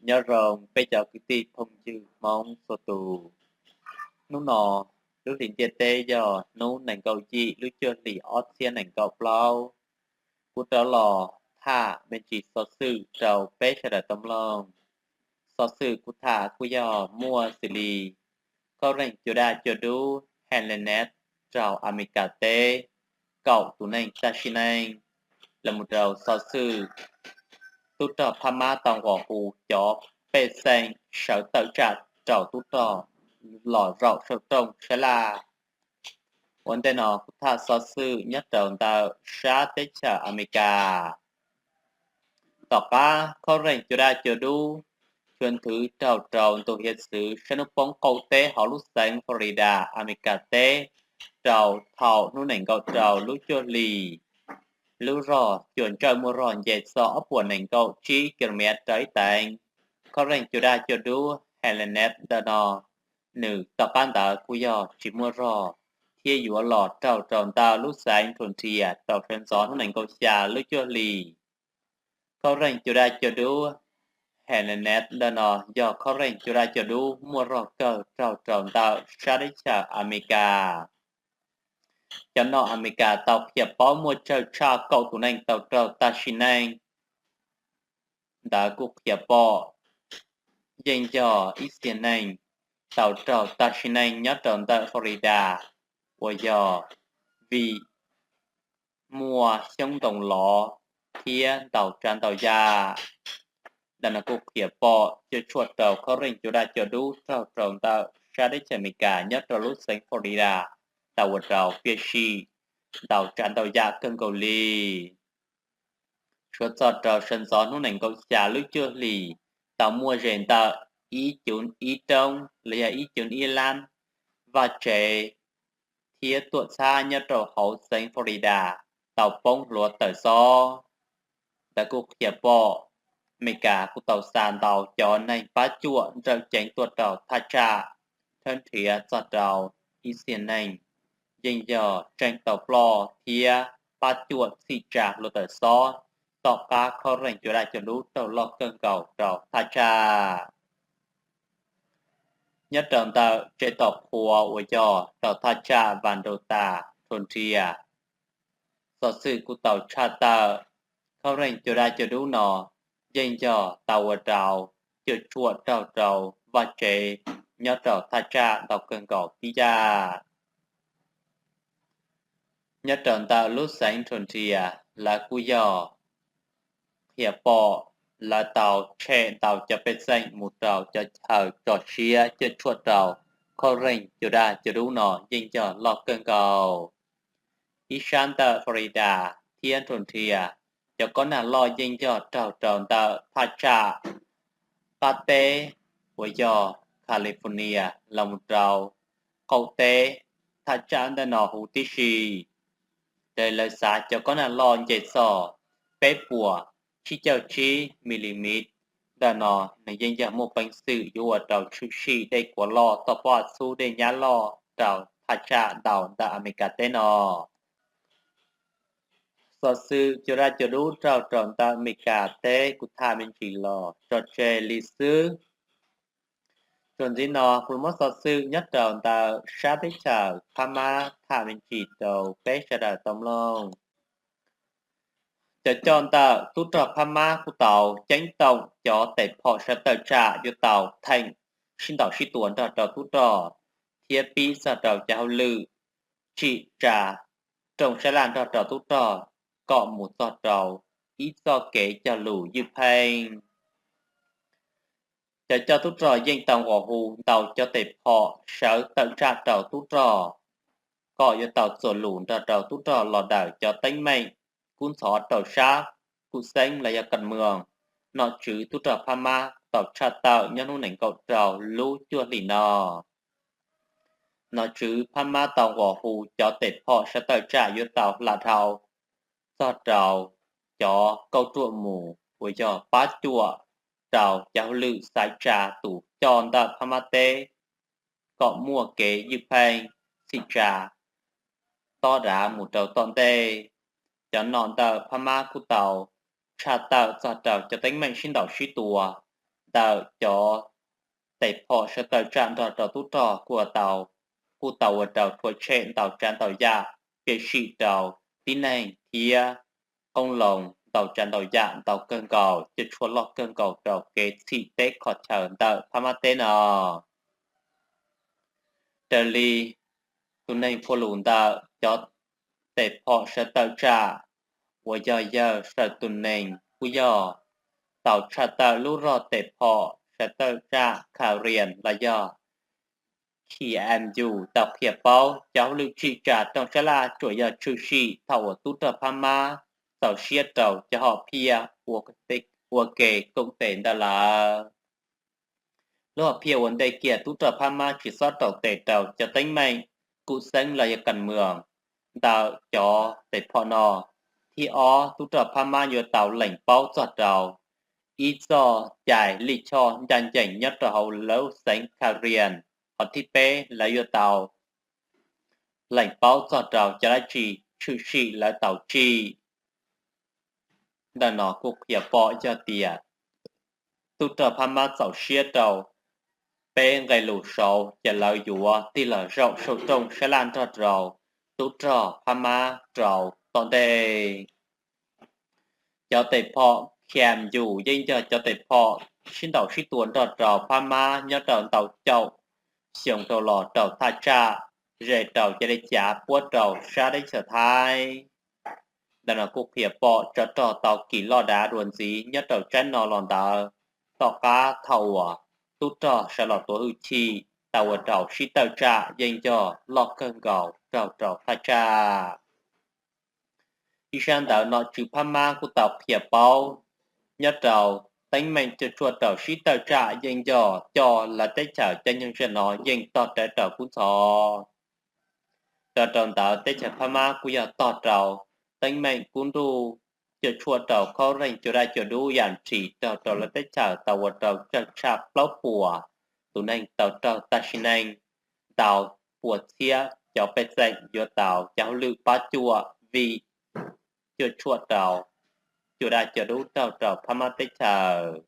Nyob zoo peb cov kwv tij phooj ywg Hmoob txhua tus. Hnub no, lub hlis ntiaj teb yog hnub nees nkaum yim lub cuaj hlis ob txhiab nees nkaum plaub. Kuv rov los tham me ntsis xov xwm rau peb sawv daws tau mloog. Xov xwm kuv tham kuj yog muaj xws li khaub reeg cua daj cua dub Helene raug Amelikas teb kaum tus neeg tag sim neej, los mus rau xov xwm tub rog Phab Mab tau nqua hu cov pej xeem sawv tawm tsam rau tub rog los zaum saum rooj sab laj. Ua ntej no kuv tham xov xwm nyob rau ntawm sab teb chaws Amelikas. Tom qab khaub reeg cua daj cua dub tshuav nthwv raug rau ntu hiav txwv saib hnub poob qaum teb hauv lub xeev Florida Amelikas teb rau thaum hnub nees nkaum rau lub cuaj hlis, lub zog cua ntsawj muaj zog nce txog ob puas nees nkaum tsib ki lo mev rau ib teev. Khaub reeg cua daj cua dub Helene ntawm no, nws tom qab ntawd kuj yog tsis muaj zog thiab yuav los raug rau ntawm lub xeev Frontier rau sawv ntxov hnub nees nkaum xya lub cuaj hlis. Khaub reeg cua daj cua dub Helene ntawm no yog khaub reeg cua daj cua dub muaj zog kawg raug rau ntawm sab teb chaws Amelikas. Cov nom Amelikas tau qhia paub muaj tsawg tshaj kaum tus neeg tau raug tag sim neej. Ntawd kuj qhia pom yeej yog ib txhia neeg tau raug tag sim neej nyob rau ntawm Florida uas yog vim muaj xyoob ntoo lov thiab ntaus tsav ntaus yam. Ntawm no kuj qhia pom cuam tshuam rau khaub reeg cua daj cua dub raug rau ntawm sab teb chaws Amelikas nyob rau lub xeev Florida tau ua rau piam sij ntaus tsav ntaus yam kawg nkaus li. Suav txog rau sawv ntxov hnub nees nkaum xya lub cuaj hlis, tau muaj ze ntawm ib cum ib roob los yog ib cum ib lab vaj tsev thiab tuam txhab nyob rau hauv xeev Florida tau poob hluav taws xob. Ntawd kuj qhia pom Amelikas kuj tau xa ntau cov neeg pab cuam nrawm ceev tuaj rau thaj tsam, thawb nrhiav txog rau ib txhia neeg yeej yog tseem tau ploj thiab pab cuam txhim tsa hluav taws xob tom qab khaub reeg cua daj cua dub raug loj kawg nkaus rau thaj tsam. Nyob rau ntawm tsev tos qhua uas yog rau thaj tsam Vas Nraus Tas Rhos Nrias, xov xwm kuj tau tshaj tawm khaub reeg cua daj cua dub no yeej yog tau ua rau cuam tshuam raug rau vaj tsev nyob rau thaj tsam ntau kawg nkaus tib yam. Nyob rau ntawm lub xeev Rhos Nrias lawv kuj yog qhia pom lawv tau tshem ntau cov pej xeem mus rau cov chaw tso siab cuam tshuam rau khaub reeg cua daj cua dub no yeej yog loj kawg nkaus. Ib sab ntawm Florida thiab Rhos Nrias, cov kob nag loj yeej yog raug rau ntawm thaj tsam qab teb uas yog California los mus rau qaum teb, thaj tsam ntawm no huv tib si. Raws li lawv xav cov kob nag loj nce txog peb puas tsib caug tsib milimev ntawm no, nws yeej yog muaj peev xwm yuav ua rau tshwm sim dej kuav loj, toj pob txhub, dej nyab loj rau thaj tsam ntau ntawm Amelikas teb no. Xov xwm cua daj cua dub raug rau ntawm Amelikas teb kuv tham me ntsis los tso tseg li xwb. Txuas ntxiv no kuv muab xov xwm nyob rau ntawm sab teb chaws Phab Mab tham me ntsis rau peb sawv daws tau mloog. Cov coj ntawm tub rog Phab Mab kuj tau ceeb toom cov tes phom sawv tawm tsam yuav tau theem sib ntaus sib tua nrog rau tub rog, thiab pib txog rau cov hauj lwm tsim tsa rooj sab laj nrog rau tub rog kom mus txog rau ib txoj kev cog lus ywj pheej. Cov coj tub rog yeej tau nqua hu ntau cov tes phom sawv tawm tsam rau tub rog kom yuav tau txuas lus nrog rau tub rog los daws cov teeb meem kub ntxhov rau sab kuj xeeb los yog kam moos. Nom tswv tub rog Phab Mab tau tshaj tawm nyob hnub nees nkaum rau lub cuaj hlis no, nom tswv Phab Mab tau nqua hu cov tes phom sawv tawm tsam yuav tau hla dhau txog rau cov kauj ruam mus uas yog pab cuam rau cov hauj lwm xaiv tsa tus coj ntawm Phab Mab teb kom muaj kev ywj pheej, txhim tsa tob dav mus rau tom ntej. Cov nom ntawm Phab Mab kuj tau tshaj tawm txog rau cov teeb meem sib ntaus sib tua ntawm cov tes phom sawv tawm tsam nrog rau tub rog kuj tau, kuj tau ua rau rhuav tshem ntau tsav ntau yam, kev sim rau tib neeg thiab qoob loo ntau tsav ntau yam ntau kawg nkaus, coj tshuaj loj kawg nkaus rau kev txhim teb qhov chaw ntawm Phab Mab teb no. Raws li tus neeg phua lus ntawm cov tes phom sawv tawm tsam uas yog yawg Saw Tus Nees kuj yog tau tshaj tawm lub rog tes phom sawv tawm tsam Kha Rias los yog Khi Am Yus tau qhia paub cov hauj lwm tsim tsa rooj sab laj tsuas yog tshwm sim thaum uas tub rog Phab Mab txaus siab rau cov hom phiaj ua ke koom tes ntawd lawm. Lub hom phiaj ua ntej kiag tub rog Phab Mab tsis xob rau tes rau cov teeb meem kuj xeeb los yog kas mwm ntawm cov tes phom no. Thib ob, tub rog Phab Mab yuav tau lees paub txog rau ib txoj cai lij choj ncaj ncees nyob rau hauv lub xeev Kha Rias. Hos thib peb, lawv yuav tau lees paub txog rau cov dab tsi tshwm sim lawv tau tsim. Ntawm no kuj qhia pom yog tias tub rog Phab Mab txaus siab rau peb nqe lus saud ces lawv yuav tig los zaum saum rooj sab laj nrog rau tub rog Phab Mab rau tom ntej. Cov tes phom Khi Am Yus yeej yog cov tes phom sib ntaus sib tua nrog rau Phab Mab nyob rau ntau caum xyoo rau los rau thaj tsam ze rau cov li cav puab rau sab teb chaws Thaib. Ntawm no kuj qhia pom tsov rog tau kis loj dav dua ntxiv nyob rau tsaib no los ntawd, tom qab thaum uas tub rog sawv los tuav hwj chim tau ua rau sib tawm tsam yeej yog loj kawg nkaus raug rau thaj tsam. Ib sab ntawd nom tswv Phab Mab kuj tau qhia paub nyob rau teeb meem cuam tshuam rau sib tawm tsam yeej yog coj lawv teb chaws caij nyoog zaj no yeej tog rawv rau kub ntxhov. Raws rau ntawd teb chaws Phab Mab kuj yog tog rau teeb meem kub nruj cuam tshuam rau khaub reeg cua daj cua dub yam ntsis raug rau lawv teb chaws tau ua rau tsawg tshaj plaub puas tus neeg tau raug tag sim neej, ntau puas txhiab cov pej xeem yuav tau cov hauj lwm pab cuam vim cuam tshuam rau cua daj cua dub raug rau Phab Mab teb chaws.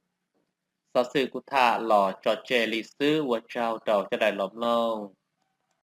Xov xwm kuv tham los tso tseg li xwb, ua tsaug rau sawv daws los mloog.